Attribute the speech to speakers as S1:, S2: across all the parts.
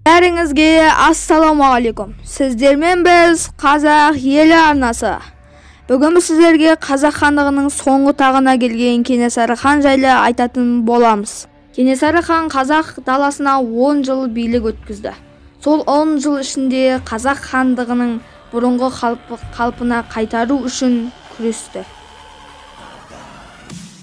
S1: Бәріңізге ассалаумағалейкум. Сіздермен біз Қазақ елі арнасы. Бүгін біз сіздерге Қазақ хандығының соңғы тағына келген Кенесары хан жайлы айтатын боламыз. Кенесары хан қазақ даласына 10 жыл билік өткізді. Сол 10 жыл ішінде қазақ хандығының бұрынғы қалпына қайтару үшін күресті.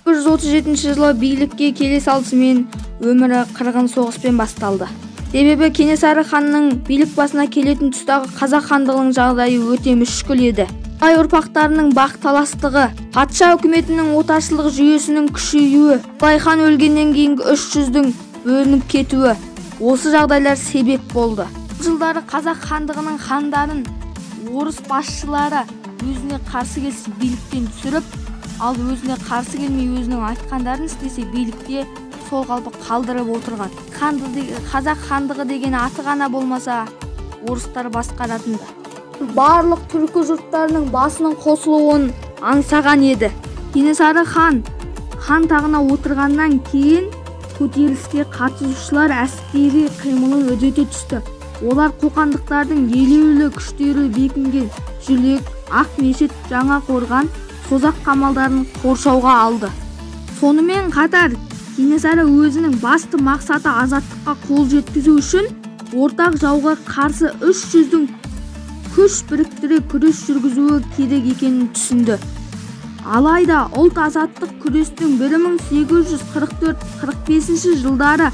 S1: 1937 жылы билікке келе салысымен өмірі қырғын соғыспен басталды. Себебі Кенесары ханның билік басына келетін тұстағы қазақ хандығының жағдайы өте мүшкіл еді. Ай ұрпақтарының бақталастығы, патша үкіметінің отаршылдық жүйесінің күшеюі, Абылай хан өлгеннен кейінгі 300-дің бөлініп кетуі, осы жағдайлар себеп болды. Бұл жылдары қазақ хандығының хандарын орыс басшылары өзіне қарсы келсе биліктен түсіріп, ал өзіне қарсы келмей өзінің айтқандарын істесе билікте сол қалпы қалдырып отырған. Қазақ хандығы деген аты ғана болмаса, орыстар басқаратын да. Барлық түркі жұрттарының басының қосылуын аңсаған еді. Кенесары хан хан тағына отырғаннан кейін көтеріліске қатысушылар әскери қимылын үдете түсті. Олар қоқандықтардың елеулі күштері бекінген Жүлек, Ақмешіт, Жаңақорған, Созақ қамалдарын қоршауға алды. Сонымен қатар Кенесары өзінің басты мақсаты азаттыққа қол жеткізу үшін ортақ жауға қарсы 300-дің күш біріктіре күрес жүргізуі керек екенін түсінді. Алайда ұлт азаттық күрестің 1844-45 жылдары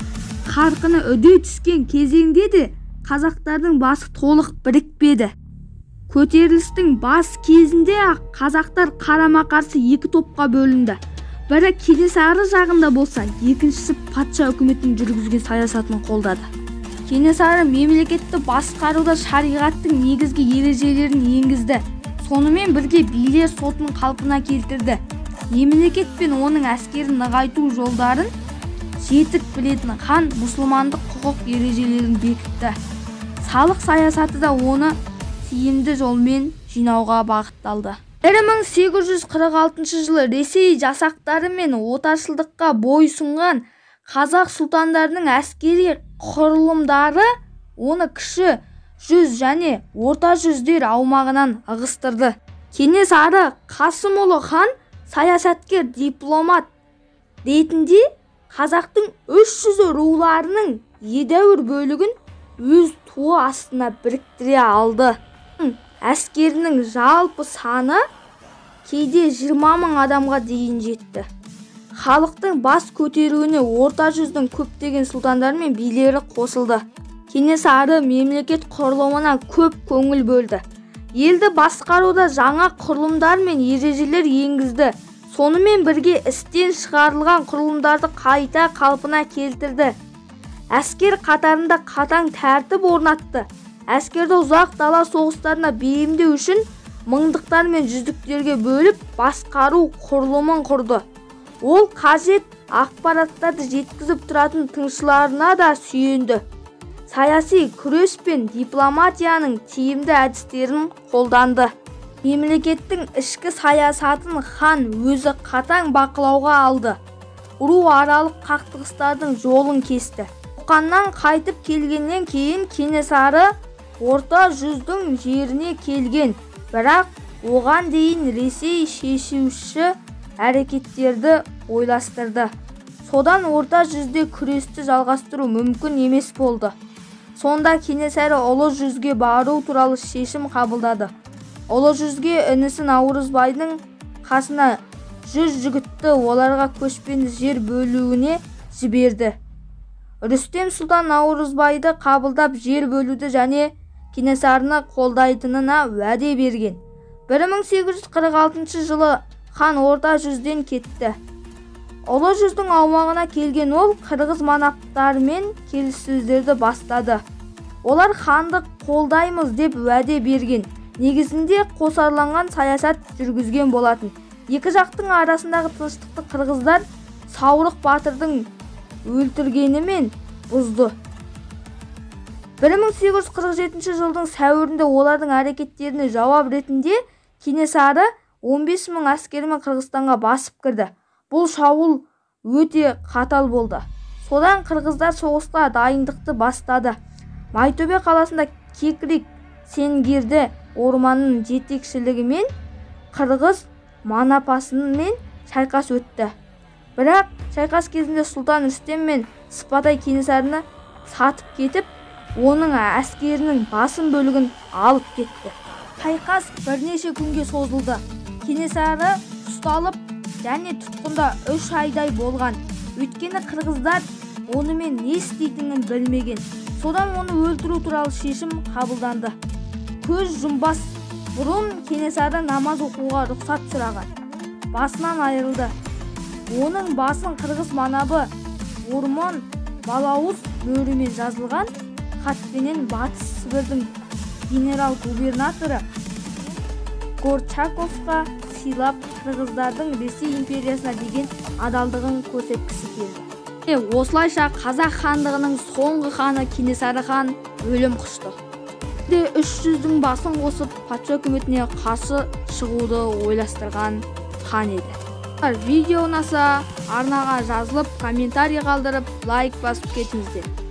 S1: қарқыны үдей түскен кезеңде де қазақтардың басы толық бірікпеді. Көтерілістің бас кезінде-ақ қазақтар қарама-қарсы екі топқа бөлінді. Бірі Кенесары жағында болса, екіншісі патша үкіметінің жүргізген саясатын қолдады. Кенесары мемлекетті басқаруда шариғаттың негізгі ережелерін енгізді. Сонымен бірге билер сотын қалпына келтірді. Мемлекет пен оның әскерін нығайту жолдарын жетік білетін хан мұсылмандық құқық ережелерін бекітті. Салық саясаты да оны тиімді жолмен жинауға бағытталды. 1846 жылы Ресей жасақтары мен отаршылдыққа бойұсынған қазақ сұлтандарының әскери құрылымдары оны кіші жүз және орта жүздер аумағынан ығыстырды. Кенесары Қасымұлы хан саясаткер, дипломат ретінде қазақтың 300 руларының едәуір бөлігін өз туы астына біріктіре алды. Әскерінің жалпы саны кейде 20 мың адамға дейін жетті. Халықтың бас көтеруіне орта жүздің көптеген сұлтандары мен билері қосылды. Кенесары мемлекет құрылымына көп көңіл бөлді. Елді басқаруда жаңа құрылымдар мен ережелер енгізді. Сонымен бірге істен шығарылған құрылымдарды қайта қалпына келтірді. Әскер қатарында қатаң тәртіп орнатты. Әскерді ұзақ дала соғыстарына бейімдеу үшін мыңдықтар мен жүздіктерге бөліп басқару құрылымын құрды. Ол қажет ақпараттарды жеткізіп тұратын тыңшыларына да сүйенді. Саяси күрес пен дипломатияның тиімді әдістерін қолданды. Мемлекеттің ішкі саясатын хан өзі қатаң бақылауға алды. Ру аралық қақтығыстардың жолын кесті. Қоқаннан қайтып келгеннен кейін Кенесары орта жүздің жеріне келген, бірақ оған дейін Ресей шешуші әрекеттерді ойластырды. Содан орта жүзде күресті жалғастыру мүмкін емес болды. Сонда Кенесары ұлы жүзге бару туралы шешім қабылдады. Ұлы жүзге інісі Наурызбайдың қасына 100 жігітті оларға көшпенді жер бөлуіне жіберді. Рүстем сұлтан Наурызбайды қабылдап жер бөлуді және Кенесарыны қолдайтынына уәде берген. 1846 жылы хан орта жүзден кетті. Ұлы жүздің аумағына келген ол қырғыз манаптарымен келіссөздерді бастады. Олар ханды қолдаймыз деп уәде берген. Негізінде қосарланған саясат жүргізген болатын. Екі жақтың арасындағы тыныштықты қырғыздар Саурық батырдың өлтіргенімен бұзды. 1847 жылдың сәуірінде олардың әрекеттеріне жауап ретінде Кенесары 15 мың әскерімен Қырғызстанға басып кірді. Бұл шабуыл өте қатал болды. Содан қырғыздар соғысқа дайындықты бастады. Майтөбе қаласында Кекрик Сенгирді орманның жетекшілігімен қырғыз манапасымен шайқас өтті. Бірақ шайқас кезінде Сұлтан Рүстем мен Сыпатай Кенесарыны сатып кетіп, оның әскерінің басым бөлігін алып кетті. Шайқас бірнеше күнге созылды. Кенесары ұсталып және тұтқында 3 айдай болған. Өйткені қырғыздар онымен не істейтінін білмеген. Содан оны өлтіру туралы шешім қабылданды. Көз жұмбас бұрын Кенесары намаз оқуға рұқсат сұраған. Басынан айырылды. Оның басын қырғыз манабы Ормон Балауыз мөрімен жазылған хатпенен Батыс Сібірдің генерал-губернаторы Горчаковқа сыйлап, қырғыздардың Ресей империясына деген адалдығын көрсеткісі келді. Осылайша қазақ хандығының соңғы ханы Кенесары хан өлім құшты. Де 300-дің басын қосып, патша үкіметіне қарсы шығуды ойластырған хан еді. Видео ұнаса, арнаға жазылып, комментарий қалдырып, лайк басып кетіңіздер.